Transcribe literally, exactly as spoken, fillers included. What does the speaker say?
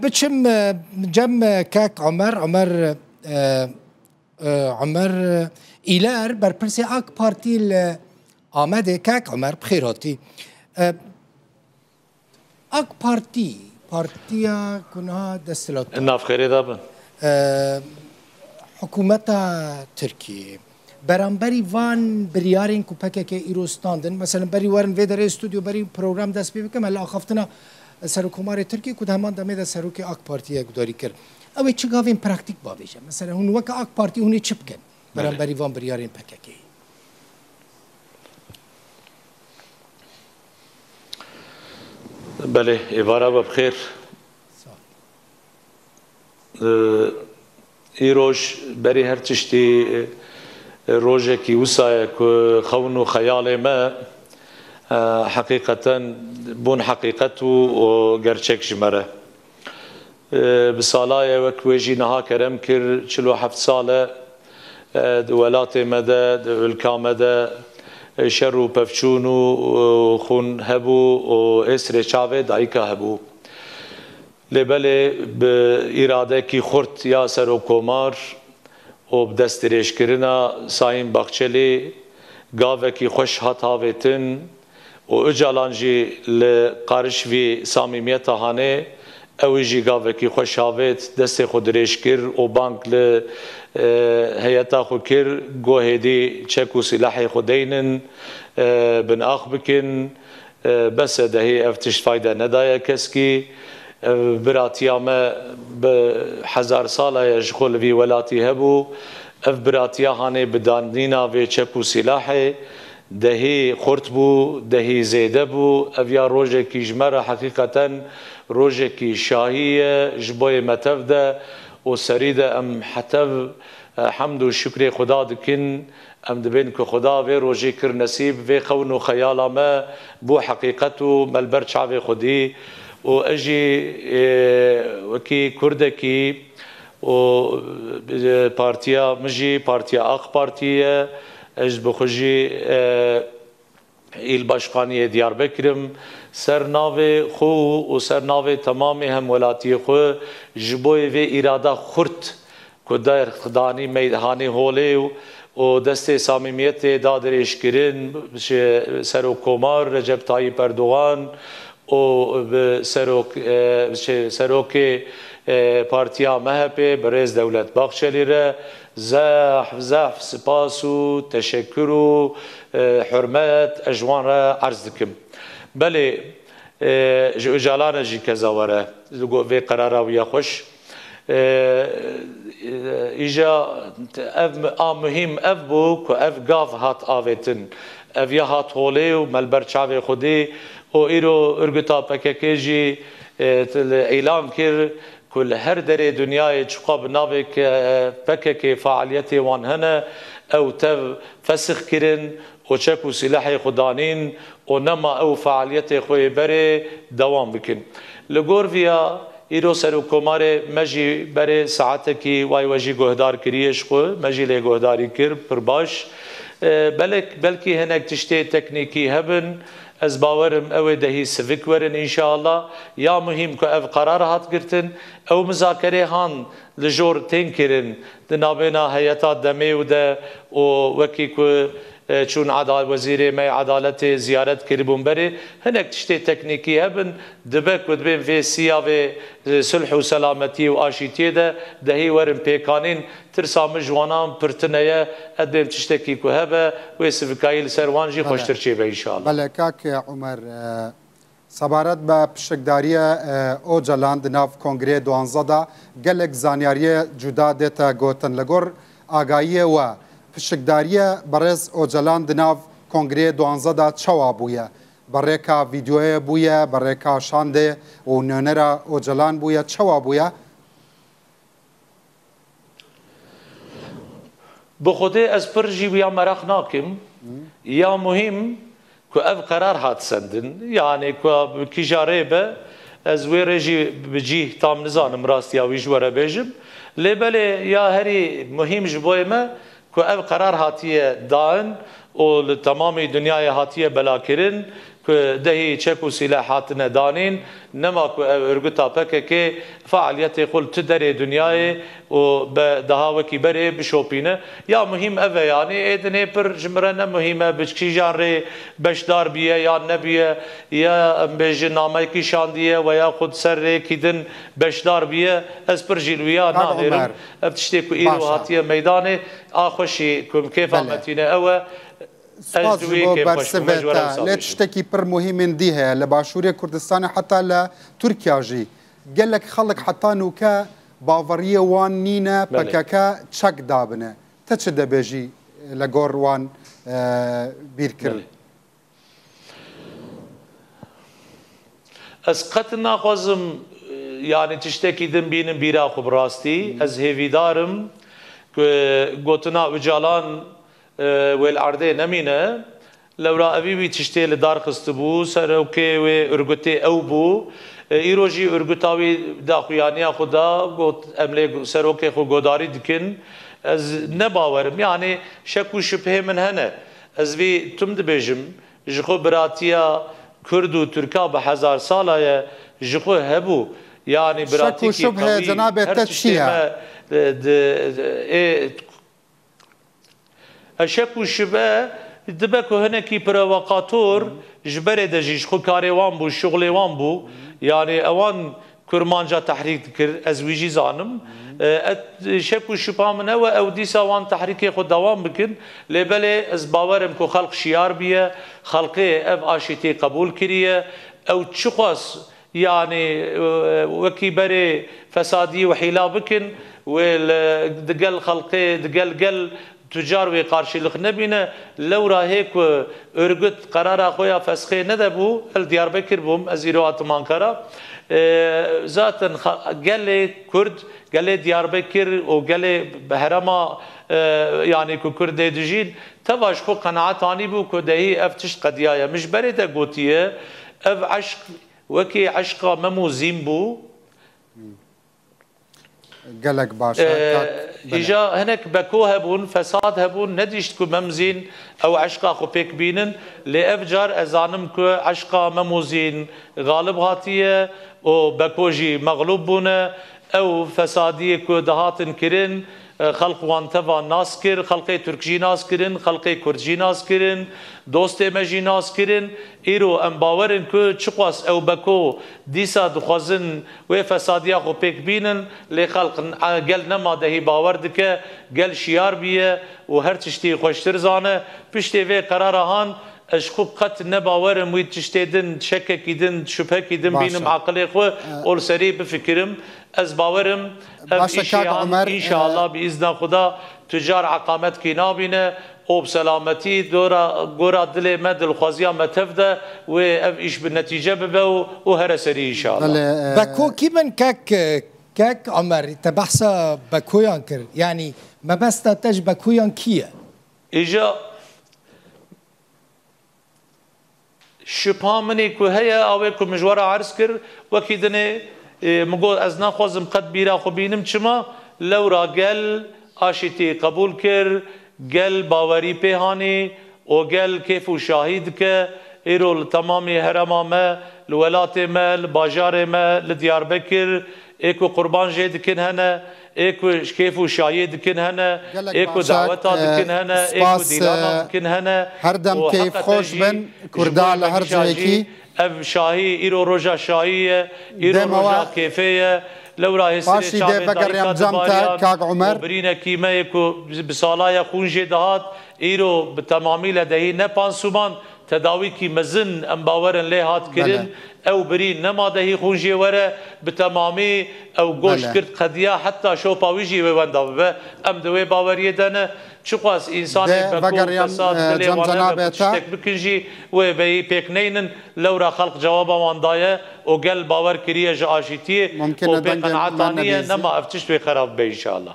Biçim, e, cem, e, kek Omer, Omer, e, e, Omer, e, Îler, berpirsê AK Partî li Amedê. Kek Omer, bi xêr hatî. E, AK Partî, partiya ku niha desthilat da. Navxêrê de bin. E, hikûmeta Tirkiyê beramberî van biryarên ku P K K îro standin, meselen, berî werin vê derê stûdyo, berî program dest pê bikim, li axaftina Serokkomarê Tirkiyê ku di heman demê de serokê AK Partiyê guhdarî kir. Ew ê çi gavên praktîk bavêje? Meselen, hûn weke AK Partî hûn ê çi bikin? Belê. Beramberî van biryarên P K K'yê. Belê, êvara we bi xêr. Sağ ol. Îroj berî her tiştî, e, rojekî wisa ye ku xewn û xeyalê me, e, heqîqeten bûn heqîqet û, û gerçek ji me re. E, bi sala ye wek wê jî niha kerem kir, çil û heft sal e, e, di welatê me de, di ülka me de, e, şer û pevçûn û, û xûn hebû û êsrê çavê dayika hebû. Lê belê bi îradekî xurt ya serokkomar û bi destdirêjkirina Sayîn Baxçelî gavekî xweş hat avêtin û Ocalan jî li qarij vî samîmiyeta hanê, ew jî gavekî xweş avêt, destê xwe dirêj kir û bang li, e, heyeta xwe kir, got hêdî çek û sîlehê xwe deynin, e, bin ax bikin. E, bes e, dehê ev tişt fayde nedaye keskî. Ev biratiya me bi hezar sala ye ji xwe li vî welatî hebû. Ev biratiya hanê bi danîna vê çek û sîlahê dehê xurt bû, dehê zêde bû. Ev ya rojekî ji me re heqîqeten rojekî şahî ye. Ji boyê me tev de û serî de em hetev, e, hemd û şukrê Xuda dikin. Em dibên ku Xuda vê rojê kir nesîb, vê xewn û xeyala me bû heqîqet û me li ber çavê xwe dî. Û ez jî, e, wekî Kurdekî û, e, partiya min jî, partiya AK Partî ye. Ez bi xwe jî, e, îl başkaniyê Diyarbekir im. Ser navê xwe û ser navê temamê hemwelatiyê xwe ji bo vê îrada xurt ku derx danî meydanê holê û, û destê samîmiyetê da dirêjkirin ji Serokkomar Recep Tayyip Erdogan û bi serok-, e, şey, serokê, e, Partiya M H P birêz Dewlet Bahçelî re zehf, zehf spas û teşekkür û, e, hurmet ez ji wan re erz dikim. Belê, e, ji Ocalan re jî keza were, li go-, vê qerara wî ya xweş. E, e, îja ev mi-, a muhîm ev bû ku ev gav hat avêtin. Ev ya hat holê û me li ber çavê xwe dî û îro örgüta P K K jî, e, t-, li îlan kir ku li her derê dinyayê çiqa bi navê ke-, P K K faaliyetê wan hene, ew tev fesix kirin û çek û sîlehê xwe danîn û nema ew faaliyetê xwe yê berê dewam bikin. Li gor viya, îro Serokkomarê me jî berê saetekî way we jî guhdar kiriye ji xwe, me jî lê guhdarî kir, pir baş. E, belek-, belkî hinek tiştê teknîkî hebin, ez bawer im ew ê dehî sivik werin înşeallah. Ya muhîm ku ev qerar hat girtin, ew mizakerê han li jor tên kirin di navbêna heyeta demê û de û wekî ku, e, çûn eda-, wezîrê me yê edaletê ziyaret kiribûn berê, hinek tiştê teknîkî hebin, dibe ku dibên vê siya vê, e, sulh û selametiyê û aşîtiyê de dehî werin pêkanîn. Tirsa min ji wanan pir tune ye, ez dibêm tiştekî ku hebe, wê sivikayî li ser wan jî Bele. xweştir çêbe înşallah. Bele, kak Omer, e, Sebaret bi pişikdariya, e, Ocalan di nav Kongreyê duwanzdeh de gelek zanyariya cuda dête gotin. Li gor agahiyê we, pişikdariya birêz Ocalan di nav Kongreyê duwanzdeh de çawa bûye? Bi rêka vîdeoyê bûye, bi rêka şandê û nûnera Ocalan bûye, çawa bûye? Bi Xwedê ez pir jî wiya meraq nakim. Ya muhîm ku ev qerar hat sendin. Yanî ku bi kîja rê be, ez wê rê jî bi cîh tam nizanim rastiya wî ji we re bêjim. Lê belê ya herî muhîm ji boyê me ku ev qerar hatiye dain û li temamî dinyayê hatiye belakirin ku dehî çek û sîleh hatine danîn, nema ku ev örgüta P K K faaliyetê xwe li tu derê dinyayê û be daha wekî berê bişopîne. Ya muhîm ev e, yanî ê dinê pir ji min re ne muhîm e, bi kîjan rê beşdar biye yan nebiye, ya em bêjin nameyekî şandiye we ya xwe di ser rêkî din beşdar biye, ez pir jî li wî ya Kak nanêrim. Omer. Ev tiştê ku îro Baş e. hatiye meydanê, a xweşî ku min kêfa Belê. me tîne ew e. Ez Spas ji ji wî bo kêfxweş bûm, ez ji bersivê we re te. Lê wisa bêjim. Tiştekî pir muhîmên dî heye. Li Başûrê Kurdistanê heta li Tirkiya jî gelek xelk heta nûke baweriyê wan nîne Belê. P K K çek dabine. Te çi dibêjî li gor wan, e, bîrkirin? Belê. Ez qet naxwazim, e, yanî tiştekî din bînim bîra xwe bi rastî. Ez hêvîdar im ku gotina Ocalan, e, wê li erdê nemîne. Lewra evî wî tiştê li dar xistibû, serokê wê örgütê ew bû. E, îro jî örgüta wî daxuyaniya xwe da, got, em lê serokê xwe godarî dikin. Ez ne bawer im. Yanî şek û şibhê min hene. Ez vî tim dibêjim. Ji xwe biratiya Kurd û Tirka bi hezar sala ye, ji xwe hebû. Yanî Şek û biratîkî şubhe qewî, cenabê her te tiştê çi ye? me, e, di, ê, e, şek û şibe dibe ku hinekî provokator ji berê de jî ji xwe karê wan bû, şuxulê wan bû. Yanî ewan Kurmanca tehrîk dikir, ez wî jî zanim. E, et, şek û şipa min ew e, ew dîsa wan tehrîkê xwe dewam bikin. Lê belê ez bawer im ku xelq şiyar biye, xelkê ev aşîtî qebûl kiriye. Ew çiqas, yanî, e, wekî berê fesadî û hîla bikin, wê li, digel xelkê, digel gel Tucar wê qarşîlik nebîne, lewra hê ku örgüt qerara xwe ya fesxê nedebû, el Diyarbekir bûm, ez îro hatim Ankara. E, zaten xa-, gelê Kurd, gelê Diyarbekir û gelê herema, e, yanî ku Kurd dê dijîn, teva ji xwe qenaet anîbû ku dehî ev tişt qediyaye. Min ji berê de gotiye, ev eşq wekî eşqa Mem û Zîn bû. Gelek baş e, Ee, kak Belê. Îja hinek beko hebûn, fesad hebûn, nedîşt ku Mem Zîn ew eşqa xwe pêk bînin, lê ev car ez zanim ku eşqa Mem û Zîn galib hatiye û beko jî mexlûb bûne. Ew fesadiyê ku dihatin kirin, e, xelq wan teva nas kir, xelqê Tirk jî nas kirin, xelqê Kurd jî nas kirin, dostê me jî nas kirin. Îro em bawer in ku çiqas ew beko dîsa dixwazin wê fesadiya xwe pêk bînin, lê xelq n-, gel nema dehî bawer dike, gel şiyar bûye û her tiştî xweştir zane. Piştê vê qerara han, ez ji xwe qet ne bawer im wî tiştê din, şekekî din, şubhekî din Baş bînim e. aqilê xwe E, û li serî bifikirim. Ez bawer im, ev Baş e, îşê Kak han, Omer, e, înşallah, bi îzna Xuda, tu car eqametkî nabîne û bi selametî dora, gora dilê me, dilxwaziya me tev de wê ev îş bi netîce bibe û, û here serî înşallah. Belê, e, Beko kî bin kek, kek Omer, te behsa Bekoyan kir. Yanî mebesta te ji Bekoyan kî ye? Îja Şibha min ê ku heye, a wê ku min ji we re erz kir, wekî dinê, e, min got, ez naxwazim qet bîra xwe bînim, çima lewra gel aşîtî qebûl kir, gel bawerî pê hanî û gel kêf û şahî dike. Îro li temamî herema me, li welatê me, li bajarê me, li Diyarbekir, ê ku qurban jê dikin hene, ê ku ji kêf û şahiyê dikin hene, Gelek ê ku baş e, daweta e, dikin hene, ê ku spas, dîlana e, dikin hene her dem û keyf heqeten xweş jî bin, ji Kurda bo li her hemîşa jî cihekî. Ev şahî, îro roja şahî ye, îro Dema roja wa kêfê ye. Lewra hêsirê Paşî dê çavê vegeriyam dayika cem te, dibariyan Kak Omer. û birînekî me yê ku bi sala ye xûn jê dihat, îro bi temamî le dehî ne pansuman, tedawîkî mezin em bawerin lê hat kirin. Belê. Ew birî nema dehî xûn jê were, bi temamî ew goşt Belê. girt qediya, heta şopa wî jî wê wenda bibe. Em di wê baweriyê de ne. Çiqas însanê Dê beko vegeriyam, fesad e, dilê cem wane be cenabê bi te. tiştek bikin jî, wê beyî pêk neynin. Lewra xelq cewaba wan daye û gel bawer kiriye ji aşîtiyê Mumkin û e pê dengê qenaeta me niye, nebêzî. nema ev tişt wê xerab be înşallah.